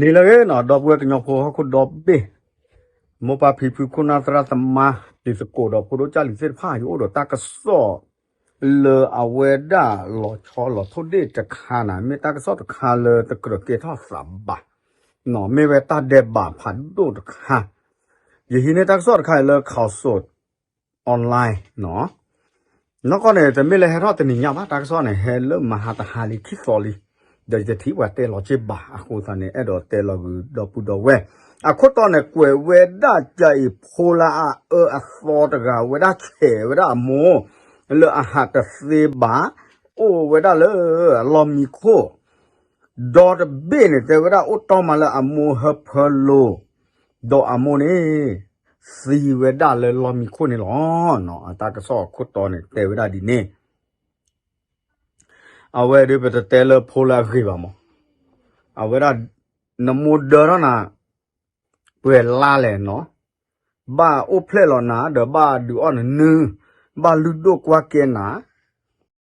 န့ၣ်လၢအဂ့ၤနီၤ ဒီပုၢ်ဝဲၢ်ကညီဖိဟီၣ်ခိၣ်ဒီဘ့ၣ်, မိၢ်ပၢ်ဖံဖု ခိၣ်နၢ်သရၣ်သမါ တံၤသကိးဒီးဖိဒိၣ်ကၢ်လံၤသ့ၣ်တဖၣ် ယအိၣ်ဒီးတၢ်ကစီၣ် လၢအဝဲဒၣ်လီၤဆီလီၤထိၣ်ဒ့ၣ်တခါန့ၣ် မ့ၢ်တၢ်ကစီၣ်တခါလၢတကြၢးကဲထီၣ်သးဘၣ်, မ့ၢ်ဝဲတၢ်ဒဲးဘးဖးဒိၣ်တခါ, ယဟံးန့ၢ်တၢ်ကစီၣ်တခါအံၤလၢ Khaosod Online နီၤ နီၢ်ကီၢ်န့ၣ် တမ့ၢ်လၢဟဲထီၣ်တနံၤညါဘၣ် တၢ်ကစီၣ်န့ၣ် ဟဲလၢမဟါတဟါလံ ခံသီလံ, ဒီးယတထံၣ်ပှၤတဲလီၤက့ၤဘၣ်အဃိသတးန့ၣ် အဲၣ်ဒိးတဲလီၤဂုၤ ဒီပုၢ်ဒီဝဲၢ်, အခိၣ်တီန့ၣ် ကွဲးဝဲဒၣ်ကအံၤ ဖိလၢအအၢအသီတဂၤ ဝဲဒၣ်ဆဲးဝဲဒၣ်အမိၢ် လၢအဟးတသ့ဘၣ်, အိၣ်ဝဲဒၣ်လၢအလီၢ်မံခိၣ် ဒီတဘ့ၣ်န့ၣ် တဲဝဲဒၣ်အိၣ်တီၢ်မးလၢအမိၢ်ဟၢဖၢလိၤ, ဒီးအမိၢ်န့ၣ် သံဝဲဒၣ်လၢလီၢ်မံခိၣ်န့ၣ်လီၤ. အတၢ်ကစီၣ်အခိၣ်တီန့ၣ် တဲဝဲဒၣ်ဒ်န့ၣ်, အဝဲဒၣ်ပတတဲလၢဖိလၢအဂ့ၤဘၣ်မး, အဝဲဒၣ် နမိၢ်ဒၢထီၣ်နၤ ပှဲၤလါလဲၣ်နီၤ, ဘၣ်အိၣ်ဖျဲၣ်လီၤနၤ ဒီးဘၣ်ဒုးအီၣ်နနုၢ်, ဘၣ်လုၢ်ဒိၣ်ကွၢ်ကဲနၤ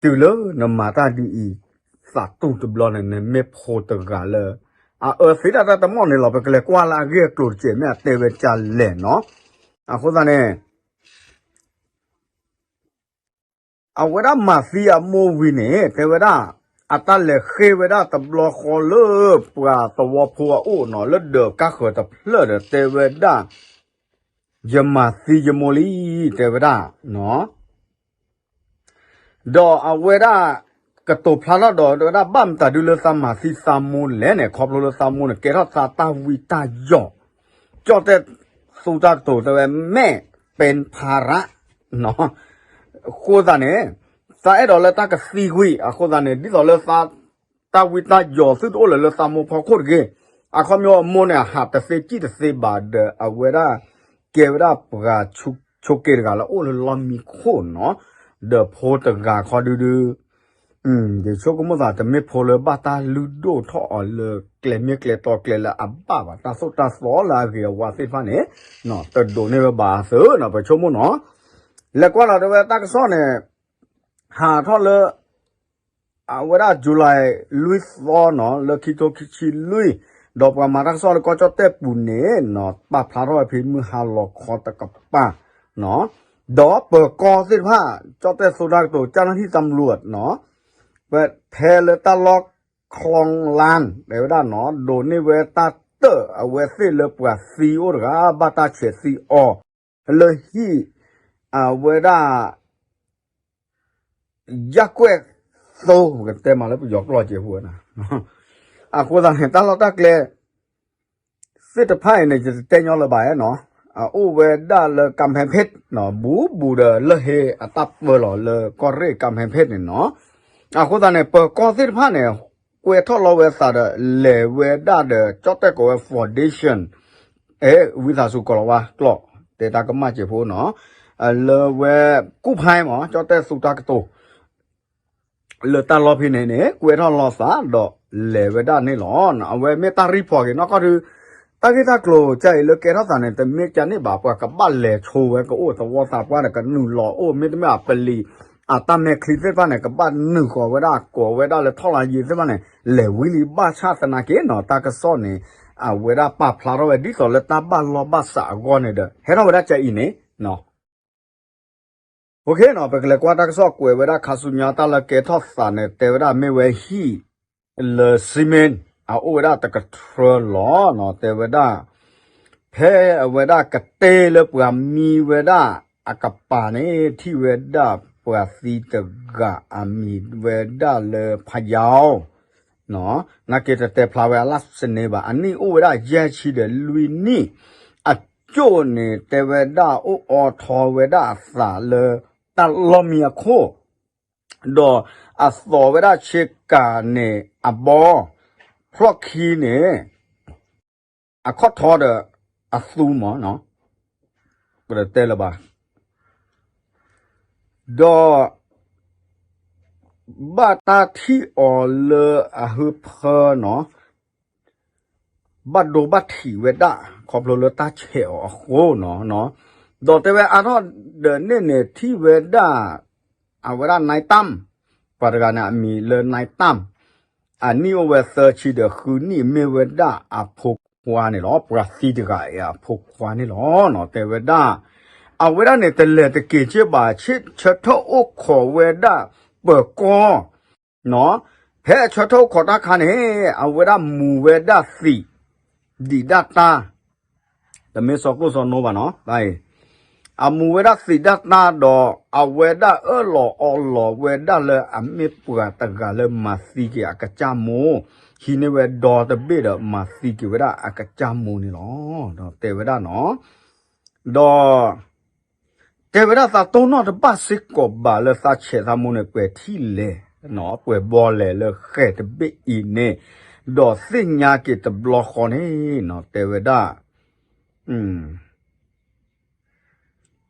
တုၤလၢနမၤတၢ်ဒ်အံၤ သးတူၢ်တဘျီန့ၣ် နမ့ၢ်ဖိတဂၤလၢ အအၢသံဒၣ်တၢ်တမီၢ်န့ၣ်လီၤ. ပကလဲၤကွၢ်လၢအဂ့ၢ်အကျိၤတက့ၢ် မ့ၢ်အတဲဝဲဒ်လဲၣ်နီၤ. အဃိသတးန့ၣ် အဝဲဒၣ်မၤသံအမိၢ်ဝံၤန့ၣ် တဲဝဲဒၣ် အတၢ်လဲၤဃ့ၢ်ဝဲဒၣ်တဘျီဃီလၢပှၤသဝီဖိအအိၣ်နီၤ လၢဒၢးကါဃၢၤတဖျၢၣ်ဒီး တဲဝဲဒၣ် ယမၤသံယမိၢ်လံ တဲဝဲဒၣ် ဒီးအဝဲဒၣ် ကတိၤဖျါထီၣ်ဒီး တဲဝဲဒၣ် ဘၣ်မတၤဒုလၢသးမၤသံသးမိၢ်လဲၣ်န့ၣ် ခီဖျိလၢသးမိၢ်န့ၣ် ကဲထီၣ်သးတၢ်ဝံတၢ်ယိး, ကၠီၣ်တဲၣ်သူတၢ်ကတိၤ တဲဝဲ မဲၣ်ပၢၣ်ဖၤရး အဃိသတးန့ၣ် သးအဲၣ်ဒိးလၢတၢ်ကသံကွံာ် အဃိသတးန့ၣ် ဒ်သိးလၢသး တၢ်ဝံတၢ်ယိးသုတအိၣ်လၢၤလၢသးမိၢ်ဖီခိၣ်တဂ့ၤ. အခီပညီအမိၢ်န့ၣ် အဟးတသ့ကံၣ်တသ့ဘၣ်ဒီး အဝဲဒၣ် ကဲဝဲဒၣ်ပှၤဆိးက့တဂၤလၢအိၣ်လၢလီၢ်မံခိၣ်နီၤ, ဒီးဖိတဂၤခီဒုဒု ယဆိကမိၣ်သး တမ့ၢ်ဖိလၢဘၣ်တၢ်လုၢ်ဒိၣ်ထီၣ်အီၤလၢကျဲမ့ၢ်ကျဲတီကျဲလၢအဘၣ်ဘၣ် တၢ်သိၣ်တၢ်သီလၢအဂ့ၤအဝါသ့ၣ်တဖၣ်န့ၣ် တဒိးန့ၢ်ဝဲဘၣ်အသိးနီၤ ပဆိကမိၣ်နီၤ. လဲၤကွၢ်လီၤတဲဝဲတၢ်ကစီၣ်န့ၣ် ဟးထီၣ်လၢ အဝဲဒၣ် July လွံၢ်သီနီၤ လၢခံကထိခံဆံလွံၢ်, ဒီးပှၤမၤတၢ်ကစီၣ်လၢကီၢ်ကၠီၣ်တဲၣ်ပူၤန့ၣ်နီၤ ပာ်ဖျါထီၣ်ဝဲဖဲမုၢ်ဟါလီၤခီတကပၤနီၤ, ဒီးပၢၤကီၢ်သ့ၣ်တဖၣ် ကၠီၣ်တဲၣ်သူတၢ်ကတိၤ ကၢ်နၢ်ထံၣ် တၢ်မလူးနီၤ ဖဲလၢတၢ်လီၢ် ချီလၢ် တဲဝဲဒၣ်နီၤ ဒိးန့ၢ်ဝဲတၢ်တၢၣ်အဝဲသ့ၣ်လၢပှၤသံအိၣ်တဂၤ ဘၣ်တၢ်ဆဲးသံအီၤ လၢဟံၣ် အဝဲဒၣ် ယၣ်ကွဲၣ်သိ ပကတဲမးလၢပယီၤကျိာ်စဲးဖိဝဲဒၣ် အဃိသတးန့ၣ် တၢ်လီၢ်တၢ်ကျဲ သ့ၣ်တဖၣ်အံၤန့ၣ် ယတတဲညီလၢၤဘၣ်နီၤ, အအိၣ်ဝဲဒၣ်လၢ ကၣ်ဖဲဖ့ၣ်နီၤ ဘူးဘူးဒီးလၢဟ့အတၢ်ပၢလီၤလၢကီၢ်ရ့ၣ် ကၣ်ဖဲဖ့ၣ်န့ၣ်နီၤ, အဃိသတးန့ၣ် ပၢၤကီၢ်သ့ၣ်တဖၣ်န့ၣ် ကွဲးထီၣ်လီၤဝဲသးဒီး လဲၤဝဲဒၣ်ဒီး ကၠီၣ်တဲၣ်ကိးဝဲ foundation အဲ ဝံသးစူၤကိးလီၤဝါကျိာ် တဲတၢ်ကမၣ်စဲးဖိနီၤ, လၢဝဲ ကူၣ်ဖဲမး ကၠီၣ်တဲၣ်သူတၢ်ကတိၤ လၢတၢ်လီၢ်ဖဲန့ၣ်န့ၣ် ကွဲးထီၣ်လီၤသးဒီးလဲၤဝဲဒၣ်န့ၣ်လီၤ. အဝဲမ့ၢ်တၢ်ရံၣ်ဖီၣ်က့ၤနီၢ်ကီၢ်ဒု တၢ်ဂ့ၢ်တၢ်ကျိၤကါအံၤလၢကဲထီၣ်သးန့ၣ် တမ့ၢ်ကန့ၣ်ဘၣ် ပှၤကဘၣ်လဲၤဆိဝဲကအိၣ်သဝီသးပှၢ်ဒီးကနုာ်လီၤအိၣ် မ့တမ့ၢ်အပလံၤ အတၢ်မဲာ်ချံသ့ၣ်တဖၣ်န့ၣ် ကဘၣ်နုာ်ဃီၤဝဲဒၣ် ကိးဝဲဒၣ်လၢထီၣ်လါယံၤသ့ၣ်တဖၣ်န့ၣ် လဲၤဝံၤလံ ဘၣ်ဆၣ်သနာ်က့နီၤ တၢ်ကစီၣ်န့ၣ် အဝဲဒၣ်ပာ်ဖျါထီၣ်ဝဲဒ်သိးလၢတၢ်ဘၣ်လီၢ်ဘၣ်စးအဂီၢ်န့ၣ်ဒီး ဟဲထီၣ်ဝဲဒၣ်ကါအံၤန့ၣ် ပကလဲၤကွၢ်တၢ်ကစီၣ်ကွဲးဝဲဒၣ်ခါဆူညါတၢ်လၢကဲထီၣ်သးန့ၣ် တဲဝဲဒၣ်မ့ၢ်ဝဲဟံၣ် လၢ cement အအိၣ်ဝဲဒၣ်တကထြၢလီၤနီၤ တဲဝဲဒၣ် ဖဲအဝဲဒၣ်ကတ့လၢပှၤမံဝဲဒၣ်အကပၤန့ၣ် ထံၣ်ဝဲဒၣ်ပှၤသံတဂၤအမံၤဝဲဒၣ်လၢဖယီၤ နာ်က့တတဲဖျါဝဲအလါစနံဘၣ် အနံၣ်အိၣ်ဝဲဒၣ်ယဲၢ်ဆံဒီးလွံၢ်နံၣ် အကၠိၣ်န့ၣ် တဲဝဲဒၣ်အိၣ်အီထီဝဲဒၣ်အသးလၢတၢ်လီၢ်မံအခိၣ် ဒီးအသိးဝဲဒၣ်ဆ့ကၤန့ၣ်အဘီ ဖျီၣ်ခံန့ၣ် အခီၣ်ထီဒီးအသူမး ပတဲလၢၤဘၣ် ဒီး ဘၣ်တၢ်ထံၣ်အီၤလၢအဟၢဖၢနီၤ ဘၣ်ဒိဘၣ်ထံးဝဲဒၣ် ခီဖျိလၢတၢ်ဆဲးအီၤအဃိနီၤ ဒီးတဲဝဲအါထီၣ်ဒီးန့ၣ်န့ၣ် ထံၣ်ဝဲဒၣ် အဝဲဒၣ် နၢၤတၢမ် ပှၤတဂၤန့ၣ် အမံၤလၢ နၢၤတၢမ် အနံၣ်အိၣ်ဝဲသၢဆံဒီးဃုနံၣ် မ့ၢ်ဝဲဒၣ်အဖိခွါန့ၣ်လီၤ. ပှၤသံတဂၤအံၤအဖိခွါန့ၣ်လီၤ. တဲဝဲဒၣ် အဝဲဒၣ်န့ၣ် တလဲၤတက့ၤက့ဘၣ် ဆၢထၢၣ်အိၣ်ခိးဝဲဒၣ်ပၢၤကီ ဖဲအဆၢထၢၣ်အိၣ်ခိးတၢ်ခါန့ၣ် အဝဲဒၣ်မူဝဲဒၣ်သံး ဒံးဒၣ်တၢ် တမ့ၢ်စီၤကျိၣ်စီၤနိဘၣ်နီၤ, အမူဝဲဒၣ်သံးဒၣ်တၢ်ဒီး အဝဲဒၣ်အၢၣ်လီၤအီလီၤဝဲဒၣ်လၢအမ့ၢ်ပှၤတဂၤလၢမၤသံက့ၤအကစၢ်မိၢ်, ဟံးန့ၢ်ဝဲဒီတဘ့ၣ်ဒီးမၤသံက့ၤဝဲဒၣ်အကစၢ်မိၢ်န့ၣ်လီၤ. ဒီးတဲဝဲဒၣ်နီၤ, ဒီး တဲဝဲဒၣ်သးတိၢ်နီၣ်တဘၣ်စ့ၢ်ကီးဘၣ်လၢသးဆဲးသးမိၢ်န့ၣ် ပှဲၤထံၣ်လဲၣ်, ပှဲၤဘီလဲၣ်လၢဃဲၤတဘ့ၣ်အံၤန့ၣ်, ဒီးသ့ၣ်ညါက့ၤတဘျီဃီန့ၣ်နီၤ, တဲဝဲဒၣ်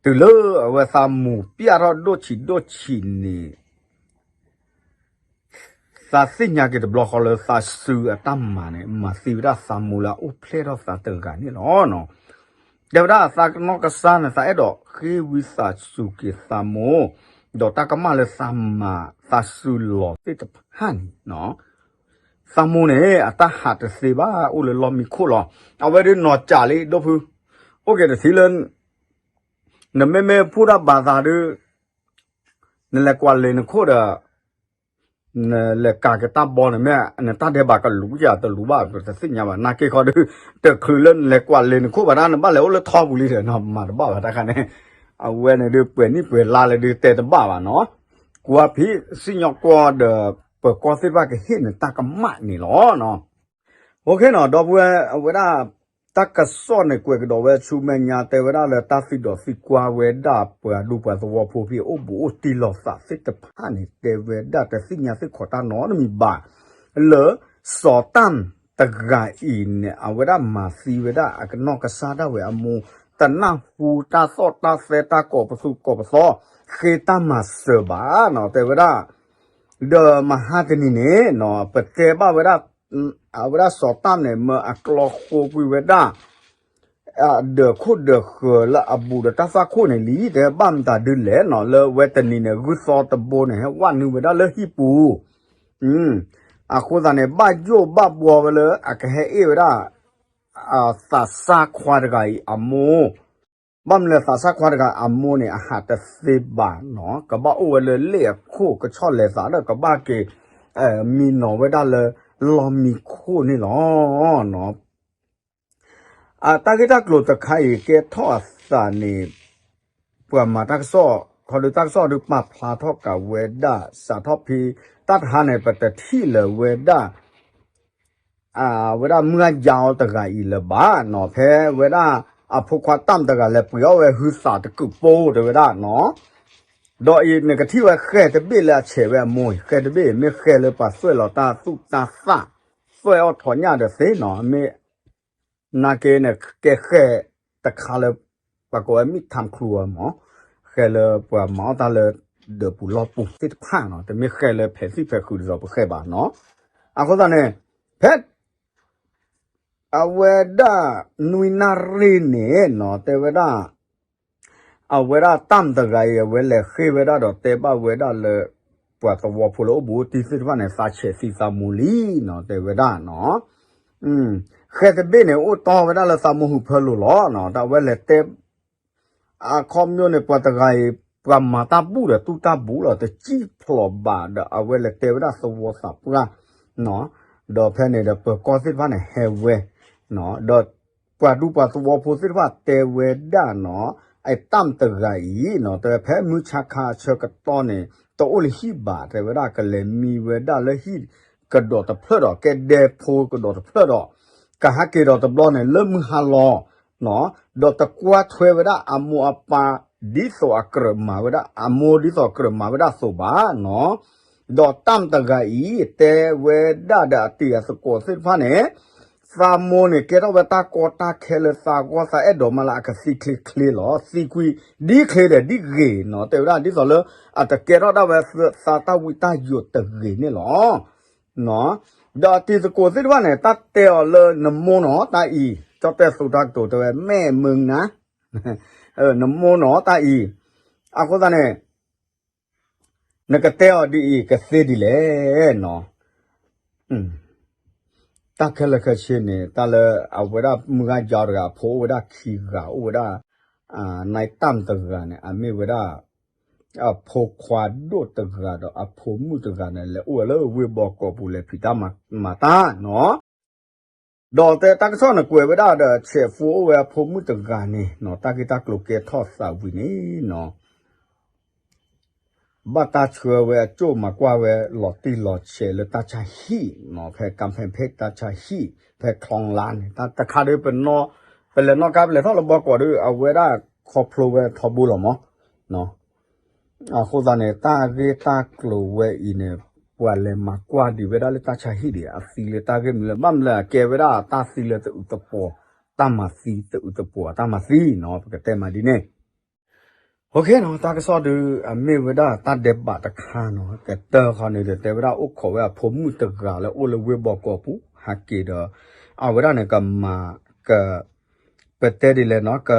တုၤလၢအဝဲသးမူၤပျၢ်ထီၣ်ဒိၣ်ဆံးဒိၣ်ဆံးန့ၣ် သးသ့ၣ်ညါက့ၤတဘျီဃီလၢသးစုအတၢ်မၤန့ၣ် မၤသံဝဲဒၣ်သးမိၢ်လၢအအိၣ်ဖျဲၣ်ထီၣ်သးတဂၤန့ၣ်လီၤ. တဲဝဲဒၣ်သးကနီၢ်ကစၢ်န့ၣ် သးအဲၣ်ဒိးဃ့ဝံသးစူၤက့ၤသးမိၢ်, ဒီးတၢ်ကမၣ်လၢသးမၤသးစုလီၤသ့ၣ်တဖၣ်န့ၣ် သးမိၢ်န့ၣ် အတၢ်ဟးတသ့ဘၣ် အိၣ်လၢလီၢ်မံခိၣ်လီၤ. အဝဲဒၣ်နီၢ်ကၠးလံ ဒိၣ်ဖု, အိၣ်က့ၤတထံၣ်လၢ နမ့မ့ၢ်ဖူၣ်တၢ်ဘၣ်သးဒီး နလဲၤကွၢ်လ့ၤနခိၣ်ဒီး နလဲၤကၤက့ၤတၢ်ဘီန့ၣ်မ့ၢ် နတၢ်ဒဲးဘးကလူၤယၤတလူၤဘၣ် ပတသ့ၣ်ညါဘၣ် နာ်က့ခီဒီး တချုးလၢနလဲၤကွၢ်လ့ၤနခိၣ်ဘၣ်ဒၣ် နဘၣ်လဲၤအိၣ်လၢထီပူၤလံဒီး မၤတဘၣ်ဘၣ်တခါန့ၣ်, အဝဲန့ၣ်ဒီးပှဲၤနံၣ်ပှဲၤလါလၢဒုးတဲတဘၣ်ဘၣ်နီၤ, ကွၢ်ဖံးစံၣ်ညီၣ်ကွီၢ်ဒီး ပၢၤကီၢ်သ့ၣ်တဖၣ်ကဟ့ၣ်နတၢ်ကမၣ်န့ၣ်လီၤ. အိၣ်ခ့နီၤ ဒီပုၢ်ဝဲၢ် အဝဲဒၣ် တၢ်ကစီၣ်န့ၣ် ကွဲးကဒီးဝဲဆူမဲာ်ညါ တဲဝဲဒၣ်လၢတၢ်သံဒီးသံကွၢ်ဝဲဒၣ်ပှၤဒူပှၤသဝီဖိဖဲအိၣ်ဘူးအိၣ်တံၢ်လိာ်သးသ့ၣ်တဖၣ်န့ၣ် တဲဝဲဒၣ်တသ့ၣ်ညါသ့ၣ်ခီးတၢ်နီတမံၤဘၣ် လၢ စီၤတၢ်တဂၤအံၤန့ၣ် အဝဲဒၣ်မၤသံဝဲဒၣ်အကနီၢ်ကစၢ်ဒၣ်ဝဲအမိၢ် တနၢ်ဟူတၢ်သီၣ်တၢ်သဲတၢ်ကိးပသူကိးပသီ ဃ့တၢ်မၤစၢၤဘၣ်နီၤ တဲဝဲဒၣ် ဒီးမဟါတနံၤန့ၣ်နီၤ ပတဲဘၣ်ဝဲဒၣ် အဝဲဒၣ်စီၤတၢ်န့ၣ် မၢအကျီဃိကွံာ်ဝဲဒၣ် ဒၢးခိၣ်ဒၢးဃၢၤလၢအဘူးဒီးတၢ်သွၣ်ခိၣ်န့ၣ်လံ တဲဘၣ်မတၤဒုလဲၣ်နီၤ လၢဝဲတနံၤန့ၣ် ဂုၢ်သီတဘိန့ၣ် ဟဲဝဲနုာ်ဝဲဒၣ်လၢဟံၣ်ပူၤ အဃိသတးန့ၣ် ဘၣ်ယိၣ်ဘၣ်ဘှီဝဲလၢအကဟဲအ့ၣ်ဝဲဒၣ် သးစၢ်ခွါတဂၤအံၤအမိၢ် ဘၣ်မနုၤလဲၣ်သးစၢ်ခွါတဂၤအမိၢ်န့ၣ် အဟးတသ့ဘၣ်နီၤ ကဘၣ်အိၣ်ဝဲလၢလ့ၣ်အခိၣ်ကဆီၣ်လဲၤသးဒီးကဘၣ်က့ၤ မံနီၤဝဲဒၣ်လၢလီၢ်မံခိၣ်န့ၣ်လီၤ. အတၢ်ဂ့ၢ်တၢ်ကျိၤတခါအံၤကဲထီၣ်အသးန့ၣ် ပှၤမၤတၢ်ကစီၣ် ခီဒုတၢ်ကစီၣ်ဒုးပာ်ဖျါထီၣ်ကးဝဲဒၣ် စးထီၣ်ဖဲ တၢ်တဟါန့ၣ် ပတထံၣ်လၢၤဝဲဒၣ် အဝဲဒၣ်မုၢ်အါယါအီၤတဂၤအံၤလၢၤဘၣ်နီၤ ဖဲဝဲဒၣ်အဖိခွါတၢ်မတဂၤလဲၤပှ့ၤအီၣ်ဝဲဟုသးတကုးပိတဲဝဲဒၣ်နီၤ ဒီးအံၤနကထံၣ်ဝဲဃဲၤတဘ့ၣ်လၢအဆဲးဝဲအမိၢ်အံၤ ဃဲၤတဘ့ၣ်အံၤ မ့ၢ်ဃဲၤလၢပှၤသွဲၣ်လီၤတၢ်သူၣ်တၢ်သၣ် သွဲၣ်အီၣ်ထိးညၣ်ဒီးသ့နီၤ မ့ၢ် နာ်က့န့ၣ် ကဲဃဲၤတခါလၢ ပှၤကိးဝဲမ့ၢ်ထၣ်ချူအမး ဃဲၤလၢပှၤမၤအီၣ်တၢ်လၢ ဒၢးပူၤလီၢ်ပူၤသ့ၣ်တဖၣ်နီၤ တမ့ၢ်ဃဲၤလၢဖဲးသံၣ်ဖဲးဃုာ်ဒ်သိးပဃဲၤဘၣ်နီၤ အဃိသတးန့ၣ် ဖဲ အဝဲဒၣ် နွံနၣ်ရံၣ်န့ၣ်နီၤ တဲဝဲဒၣ် အဝဲဒၣ်တၢ်မတဂၤအံၤ အဝဲလဲၤဃ့ဝဲဒၣ်ဒီးတဲဘၣ်ဝဲဒၣ်လၢ ပှၤသဝီဖိလၢအိၣ်ဘူးအိၣ်တံၢ်သ့ၣ်တဖၣ်န့ၣ် သးဆဲးသံသးမိၢ်လံနီၤ တဲဝဲဒၣ်နီၤ ဃဲၤတဘ့ၣ်န့ၣ် အိၣ်တီဝဲဒၣ်လၢသးမိၢ်ဟုးဖၢလိာ်လီၤနီၤ တၢ်အဝဲလဲၤတဲ အခီပညီန့ၣ် ပှၤတဂၤအံၤ ပှၤမၤတၢ်ဘူၣ်ဒီးတူၢ်တၢ်ဘူၣ်လီၤ တစံၣ်ဖျိးဘၣ်ဒီး အဝဲလဲၤတဲဝဲဒၣ်သဝီသးပှၢ် ဒီးဖဲန့ၣ်ဒီး ပၢၤကီၢ်သ့ၣ်တဖၣ်န့ၣ် ဟဲဝဲ ဒီးပှၤဒူပှၤသဝီဖိသ့ၣ်တဖၣ်တဲဝဲဒၣ်နီၤ အတၢ်မတဂၤအံၤနီၤ တဲဝဲဖဲမုၢ်ဆါခါအဆၢကတီၢ်န့ၣ် တအိၣ်လၢဟံၣ်ဘၣ် တဲဝဲဒၣ်ကလဲၤမံဝဲဒၣ်လၢဟံၣ်ကဒီးတဖျၢၣ်ဒီး ကဲဒဲဖိကဒီးတဖျၢၣ်ဒီး ကဟးက့ၤဒီးတဘျီန့ၣ် လၢမုၢ်ဟါလီၤ ဒီးတကွၢ်ထွဲဝဲဒၣ်အမိၢ်အပၢ် ဒ်သိးအကြၢးမၤဝဲဒၣ် အမိၢ်ဒ်သိးအကြၢးမၤဝဲဒၣ်အသိးဘၣ်နီၤ ဒီးတၢ်မတဂၤအံၤ တဲဝဲဒၣ်ဒီးအတံၤအသကိးသ့ၣ်တဖၣ်န့ၣ် သးမိၢ်န့ၣ် ကဲထီၣ်ဝဲတၢ်ကီတၢ်ခဲလၢသးဂီၢ်သးအဲၣ်ဒိးမးလၢအကသံချ့ချ့လီၤ သံကွံာ်ဒ်ချ့ဒီးဒ်ဂ့ၤနီၤ တဲဝဲဒၣ်ဒ်သိးလၢ အတကဲထီၣ်ဒၣ်ဝဲသးတၢ်ဝံတၢ်ယိးတဂ့ၤန့ၣ်လီၤ ဒီးအတံၤသကိးသ့ၣ်တဖၣ်န့ၣ် တၢ်တဲအီၤလၢနမိၢ်နီၤတၢ်အံၤ ကၠီၣ်တဲၣ်သူတၢ်ကတိၤတဲဝဲ မ့ၢ်မုၢ်နၤ နမိၢ်နီၤတၢ်အံၤ အဃိသတးန့ၣ် နကတဲအီၤဒ်အံၤ ကသ့ဒ်လဲၣ်နီၤ တၢ်ခဲလၢာ်ခဲဆ့န့ၣ် တၢ်လၢအဝဲဒၣ်မုၢ်ဂၤယါတဂၤ အဖိအိၣ်ဝဲဒၣ်ခံဂၤ အိၣ်ဝဲဒၣ် နၢ်တၢ်တဂၤန့ၣ် အမ့ၢ်ဝဲဒၣ် အဖိခွါဒိၣ်တဂၤဒီးအဖိမုၣ်တဂၤန့ၣ် လဲၤအိၣ်ဝဲလၢဝ့ၢ်ဘီကီးပူၤ လဲၤဖံးတၢ်မၤတၢ်နီၤ. ဒီးတဲတၢ်ကစီၣ်န့ၣ်ကွဲးဝဲဒၣ်ဒီး ဆဲးဖိအိၣ်ဝဲအဖိမုၣ်တဂၤန့ၣ်နီၤ တၢ်ဂ့ၢ်တၢ်ကျိၤကဲထီၣ်သးဝံၤန့ၣ်နီၤ ဘၣ်တၢ်ဆှၢဝဲအကၠိၣ်မၤကွၢ်ဝဲ လီၤတံၢ်လီၤဆဲးလၢတၢ်ဆါဟံၣ်နီၤ ဖဲကၣ်ဖဲဖဲတၢ်ဆါဟံၣ် ဖဲချီလါန့ၣ် တၢ်တခါဒီး ပလဲၤနီၣ်ကါပလဲၤထီၣ်လၢဘီကီးဒီး အဝဲဒၣ်ခီဖျိဝဲထီဘိလီၤမး အဃိသတးန့ၣ် တၢ်ဂ့ၢ်တၢ်ကျိၤဝဲအံၤန့ၣ် ပှၤလဲၤမၤကွၢ်ဒံးဝဲဒၣ်လၢတၢ်ဆါဟံၣ်ဒံး အသံလၢတၢ်ဂ့ၢ်မနုၤလဲၣ် ဘၣ်မနုၤလဲၣ် အကဲဝဲဒၣ်တၢ်သံလၢတအုးတပှီၤ တၢ်မၤသံတအုးတပှီၤ တၢ်မၤသံနီၤ ပကတဲမးဒ်န့ၣ် OK နီၤ တၢ်ကစီၣ်ဒုး အမ့ၢ်ဝဲဒၣ်တၢ်ဒဲးဘးတခါနီၤ ကတၢၢ်ခီန့ၣ်ဒီး တဲဝဲဒၣ်အိၣ်ခိးဝဲအဖိမုၣ်တဂၤလၢအိၣ်လၢဝ့ၢ်ဘီကီးပူၤ ဟးက့ၤဒီး အဝဲဒၣ်န့ၣ်ကမၤ က ပတဲဒ်လဲၣ်နီၤ က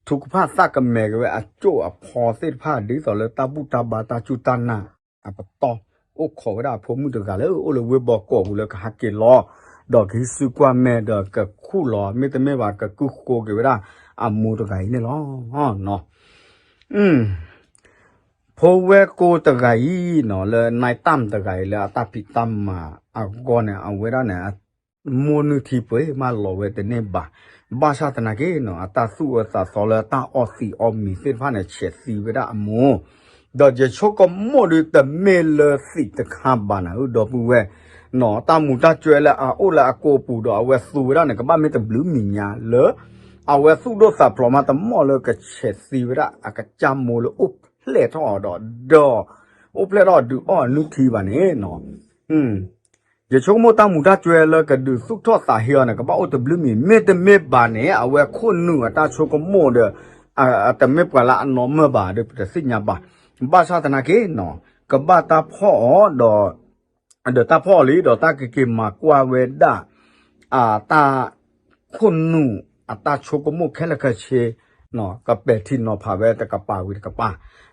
ထုကဖၣ်သးကမဲာ်က့ၤဝဲအကၠိၣ်အဖီသ့ၣ်တဖၣ် ဒ်သိးလၢတၢ်ဘူၣ်တၢ်ဘါတၢ်စူၢ်တၢ်နာ်အပတီၢ် အိၣ်ခိးဝဲဒၣ်အဖိမုၣ်တဂၤလၢအိၣ်လၢဝ့ၢ်ဘီကီးပူၤလၢကဟးက့ၤလီၤ ဒီးကဟံးစုကွၢ်မဲာ်ဒီးကခူၣ်လီၤ မ့တမ့ၢ်ဘၣ်ကကုၢ်ဃိက့ၤဝဲဒၣ်အမိၢ်တဂၤအံၤန့ၣ်လီၤ. ဖိဝဲၢ်ကိတဂၤအံၤနီၤ လၢနၢ်တၢ်တဂၤအံၤ လၢအတၢ်ဖံးတၢ်မၤအဂီၢ်န့ၣ် အဝဲဒၣ်န့ၣ် မိၢ်နုၢ်ထံပှဲၤမးလီၤဝဲတန့ၢ်ဘၣ်. ဘၣ်ဆၣ်သနာ်က့နီၤ အတၢ်သူၣ်အၢသးသီလၢအတၢ်အီသံးအီမံၤသ့ၣ်တဖၣ်န့ၣ် ဆဲးသံဝဲဒၣ်အမိၢ်, ဒီးယဆိကမိၣ်ဒုးတမ့ၢ်လၢသံးတခါဘၣ်နၤဧၢ ဒီပုၢ်ဝဲၢ်, နီၤ တၢ်မူၤတၢ်စၢၤလၢအအိၣ်လၢအကိာ်ပူၤဒီးအဝဲသူဝဲဒၣ်န့ၣ် ကဘၣ်မ့ၢ်တဘျုးမံၤညါလၢ အဝဲသူၣ်ဒိၣ်သးဖျိးမးတမီၢ်လၢကဆဲးသံဝဲဒၣ်အကစၢ်မိၢ်လၢအိၣ်ဖျဲၣ်ထီၣ်အီၤဒီး ဒီး အိၣ်ဖျဲၣ်ထီၣ်ဒုးအီၣ်အနုၢ်ထံဘၣ်န့ၣ်နီၤ. ယဆိကမိၣ်တၢ်မူၤတၢ်စၢၤလၢကဒုးသူၣ်ထီၣ်သးဟ့အီၤန့ၣ် ကဘၣ်အိၣ်တဘျုးမံၤ မ့တမ့ၢ်ဘၣ်န့ၣ် အဝဲခိၣ်နူာ်အတၢ်ဆိကမိၣ်ဒီး တမ့ၢ်ပှၤလၢအနီၢ်မၢၢ်ဘၣ်ဒီး ပတသ့ၣ်ညါဘၣ်. ဘၣ်ဆၣ်သနာ်က့နီၤ ကဘၣ်တၢ်ဖီၣ်အီၤဒီး ဒီးတၢ်ဖီၣ်အီၤလံ ဒီးတၢ်ကက့ၤမၤကွၢ်ဝဲဒၣ် အတၢ် ခိၣ်နူာ်အတၢ်ဆိကမိၣ်ခဲလၢာ်ခဲဆ့ ကပဲာ်ထံနီၤဖးဝဲတကပၤဝံၤတကပၤ,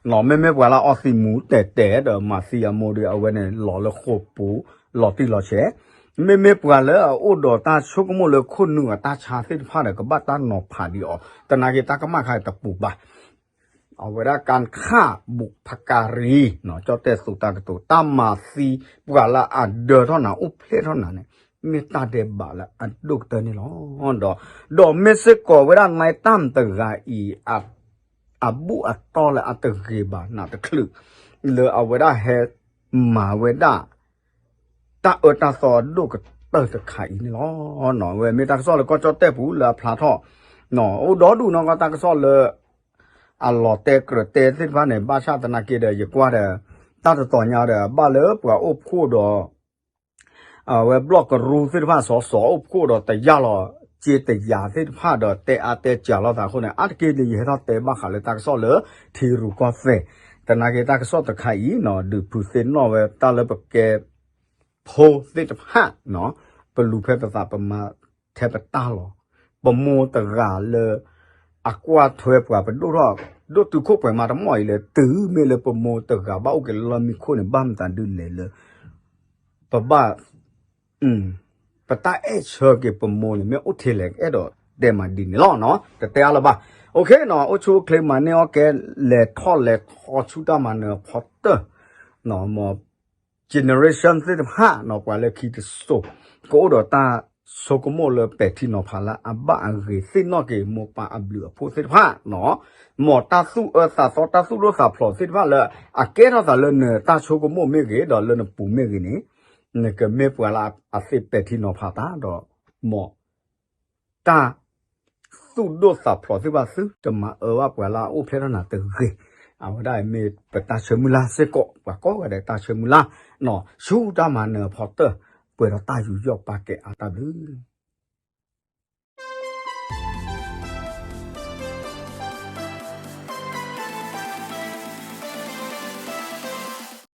နီၤ မ့မ့ၢ်ပှၤလၢအီသံးမူၤတဲာ်တဲာ်ဒီးမၤသံအမိၢ်ဒီး အဝဲန့ၣ်လီၤလၢဃိာ်ပူၤ လီၤတံၢ်လီၤဆဲး, မ့မ့ၢ်ပှၤလၢအအိၣ်ဒီးတၢ်ဆိကမိၣ်လၢခိၣ်နူာ်အတၢ်ဆါသ့ၣ်တဖၣ်ဒီး ကဘၣ်တၢ်နီၤဖးဒံးအီၤ သနာ်က့တၢ်ကမၣ်ခါတပူၤဘၣ်. အဝဲဒၣ်ကၣ်ခၣ်ဘူးဖကၤရံၤ ကၠီၣ်တဲၣ်သူးတၢ်ကတိၤ တၢ်မၤသံပှၤလၢအဒၢထီၣ်နၤ အိၣ်ဖျဲၣ်ထီၣ်နၤန့ၣ် မ့ၢ်တၢ်ဒဲးဘးလၢအဒိၣ်ကတၢၢ်န့ၣ်လီၤ. ဒီး ဒီးမ့ၢ်စ့ၢ်ကီးဝဲဒၣ်နၢ်တၢ်တဂၤအံၤ အဘူၣ်အတီၢ်လၢအတဂ့ၤဘၣ်နးတချုး လၢအဝဲဒၣ်ဟဲမၤဝဲဒၣ် တၢ်အၢတၢ်သီအဒိၣ်ကတၢၢ်တခါအံၤန့ၣ်လီၤ. ဝဲမ့ၢ်တၢ်ကစီၣ်လၢကီၢ်ကၠီၣ်တဲၣ်ပူၤလၢအဖျါထီၣ် အိၣ်ဒီဒူၣ်နီၢ်ကီၢ်တၢ်ကစီၣ်လၢ အလီၤတဲာ်ကြၢးတဲာ်သ့ၣ်တဖၣ်န့ၣ် ဘၣ်ဆၣ်သနာ်က့ဒီး ယကွၢ်ဒီး တၢ်တတီၤညါဒီး ဘၣ်လၢပှၤအိၣ်ဖှိၣ်ဒီး အဝဲဘျီၣ်ကရူၢ်သ့ၣ်တဖၣ် စီၤစီၤအိၣ်ဖှိၣ်ဒီးတယာ်လီၤ စ့တယာ်သ့ၣ်တဖၣ်ဒီး တဲအါတဲစှၤလိာ်သးအဃိန့ၣ် အါတက့ၢ်န့ၣ် ယဟဲထီၣ်တဲဘၣ်ဃးလၢတၢ်ကစီၣ်လၢ ထံရူၢ်ကီၢ်သဲး, သနာ်က့တၢ်ကစီၣ်တခါအံၤနီၤ ဒုးဖုးသ့ၣ်နီၣ်ဝဲတၢ်လၢပကဲ ဖိသ့ၣ်တဖၣ်နီၤ ပလူၤဖဲပသးပမၤထဲပတၢ်လီၤ. ပမိၢ်တဂၤလၢ အကွၢ်ထွဲပှၤပဒိၣ်ထီၣ် ဒိၣ်တုာ်ခိၣ်ပှဲၤမးတမီၢ်အံၤလဲၣ် တုၤမ့ၢ်လၢပမိၢ်တဂၤဘၣ်အိၣ်က့ၤလၢလီၢ်မံခိၣ်န့ၣ် ဘၣ်မတၤဒုးလဲၣ်လၢ ပဘၣ် ပတၢ်အဲၣ်ဆၢက့ၤပမိၢ်န့ၣ် မ့ၢ်အိၣ်ထဲလဲၣ် အဲၣ်ဒိးတဲမးဒ်န့ၣ်လီၤ. တတဲအါလၢၤဘၣ်. OK နီၤ အိၣ်ဆူၣ်အိၣ်ချ့မၤန့ၢ်အီၣ်ကဲ လဲၤထီၣ်လဲၤထီဆူတၢ်မၤနၢၤအဖီတၢၢ် မ် generation သ့ၣ်တဖၣ်နီၤ ပှၤလၢခံတစိၤ ကအိၣ်ဒီးတၢ်ဆိကမိၣ်လၢပဲာ်ထံနီၤဖးလၢအဘၣ်အဂ့ၤ သ့ၣ်နီၣ်က့ၤမိၢ်ပၢ်အဘျုးအဖှိၣ်သ့ၣ်တဖၣ်နီၤ မ်တၢ်သူၣ်အၢသးသီတၢ်သူၣ်ဒိၣ်သးဖျိးသ့ၣ်တဖၣ်လၢ အကဲထီၣ်သးလၢနတၢ်ဆိကမိၣ်မ့ၢ်ဂ့ၤ ဒီးလၢနပူၤမ့ၢ်ဂ့ၤန့ၣ် နကမ့ၢ်ပှၤလၢအသ့ပဲာ်ထံနီၤဖးတၢ်ဒီး မ် တၢ်သူၣ်ဒိၣ်သးဖျိးသ့ၣ်တဖၣ်သုတမၤအၢဘၣ်ပှၤလၢအအိၣ်ဖျဲၣ်ထီၣ်နၤတဂ့ၤ. အဝဲဒၣ်မ့ၢ်ပတၢ်ဆၢမုၢ်လၢ်စ့ၢ်ကီး ပှၤကိးဂၤဒဲးတၢ်ဆၢမုၢ်လၢ်နီၤ ဆူတၢ်မၤနၢၤအဖီတၢၢ် ပှဲၤဒီးတၢ်ယူးယီၣ်ပာ်ကဲအါတၢ်ဘျုး